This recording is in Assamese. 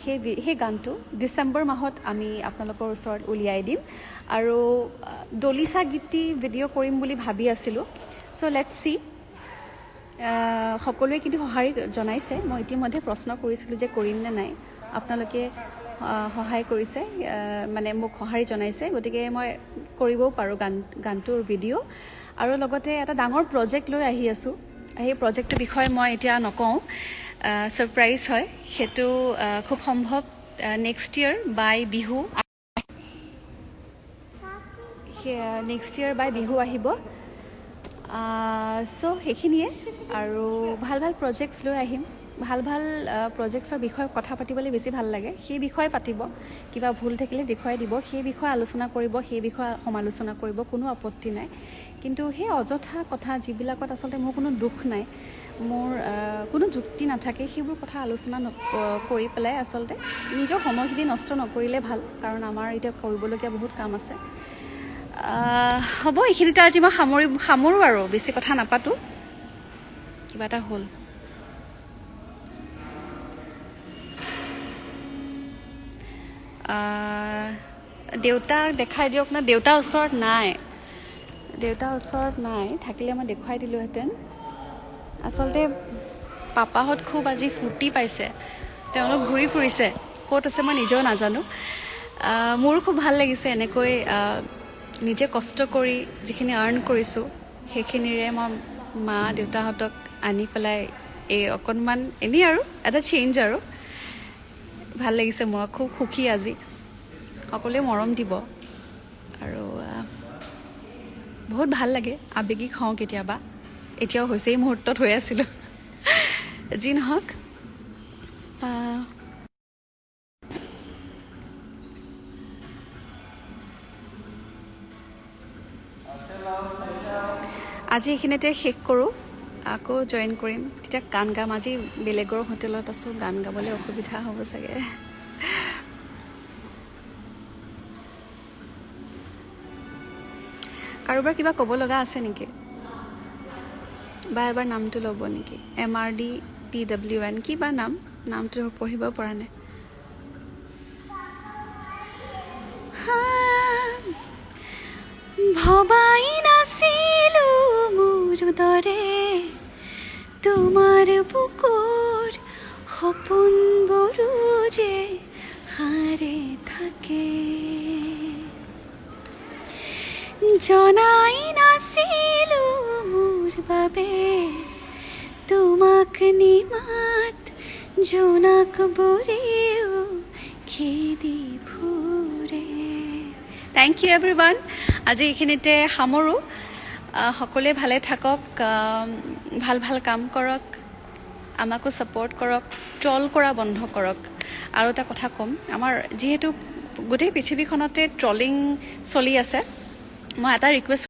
সেই গানটো ডিচেম্বৰ মাহত আমি আপোনালোকৰ ওচৰত উলিয়াই দিম। আৰু দলিচা গীতটি ভিডিঅ' কৰিম বুলি ভাবি আছিলোঁ। চ' let's C. সকলোৱে কিন্তু সঁহাৰি জনাইছে। মই ইতিমধ্যে প্ৰশ্ন কৰিছিলোঁ যে কৰিম নে নাই, আপোনালোকে সহায় কৰিছে, মানে মোক সঁহাৰি জনাইছে, গতিকে মই কৰিবও পাৰোঁ গানটোৰ ভিডিঅ'। আৰু লগতে এটা ডাঙৰ প্ৰজেক্ট লৈ আহি আছোঁ। সেই প্ৰজেক্টটোৰ বিষয়ে মই এতিয়া নকওঁ, ছাৰপ্ৰাইজ হয় সেইটো। খুব সম্ভৱ নেক্সট ইয়েৰ বাই বিহু, নেক্সট ইয়েৰ বাই বিহু আহিব। চ' সেইখিনিয়ে। আৰু ভাল ভাল প্ৰজেক্টছ লৈ আহিম। ভাল ভাল প্ৰজেক্টছৰ বিষয়ে কথা পাতিবলৈ বেছি ভাল লাগে। সেই বিষয়ে পাতিব, কিবা ভুল থাকিলে দেখুৱাই দিব, সেই বিষয়ে আলোচনা কৰিব, সেই বিষয়ে সমালোচনা কৰিব, কোনো আপত্তি নাই। কিন্তু সেই অযথা কথা যিবিলাকত আচলতে মোৰ কোনো দুখ নাই, মোৰ কোনো যুক্তি নাথাকে, সেইবোৰ কথা আলোচনা কৰি পেলাই আচলতে নিজৰ সময়খিনি নষ্ট নকৰিলে ভাল, কাৰণ আমাৰ এতিয়া কৰিবলগীয়া বহুত কাম আছে। হ'ব, এইখিনিতে আজি মই সামৰোঁ আৰু বেছি কথা নাপাতোঁ। কিবা এটা হ'ল। দেউতাক দেখাই দিয়ক না। দেউতা ওচৰত নাই, দেউতা ওচৰত নাই, থাকিলে মই দেখুৱাই দিলোঁহেঁতেন। আচলতে পাপাহঁত খুব আজি ফূৰ্তি পাইছে, তেওঁলোক ঘূৰি ফুৰিছে, ক'ত আছে মই নিজেও নাজানো। মোৰো খুব ভাল লাগিছে এনেকৈ নিজে কষ্ট কৰি যিখিনি আৰ্ণ কৰিছোঁ সেইখিনিৰে মই মা দেউতাহঁতক আনি পেলাই এই অকণমান এনেই আৰু এটা চেঞ্জ আৰু ভাল লাগিছে। মই খুব সুখী আজি। সকলোৱে মৰম দিব আৰু বহুত ভাল লাগে, আৱেগিক হওঁ কেতিয়াবা, এতিয়াও হৈছে, এই মুহূৰ্তত হৈ আছিলোঁ। যি নহওক, আজি এইখিনিতে শেষ কৰোঁ, আকৌ জইন কৰিম, তেতিয়া গান গাম। আজি বেলেগৰ হোটেলত আছোঁ, গান গাবলৈ অসুবিধা হ'ব চাগে। কাৰোবাৰ কিবা ক'ব লগা আছে নেকি? বা এবাৰ নামটো ল'ব নেকি? MRDPWN কিবা নাম, নামটো পঢ়িব পৰা নাই। ভবাই নাছিলো মোৰ দৰে তোমাৰ বুকুৰ সপোনবোৰো যে সাৰে থাকে, জনাই নাছিলো মোৰ বাবে তোমাক নিমাত জোনাকবোৰেও খেদি ফুৰে। Thank U every one. আজি এইখিনিতে সামৰোঁ। সকলোৱে ভালে থাকক, ভাল ভাল কাম কৰক, আমাকো ছাপৰ্ট কৰক, ট্ৰল কৰা বন্ধ কৰক। আৰু এটা কথা ক'ম, আমাৰ যিহেতু গোটেই পৃথিৱীখনতে ট্ৰলিং চলি আছে, মই এটা ৰিকুৱেষ্ট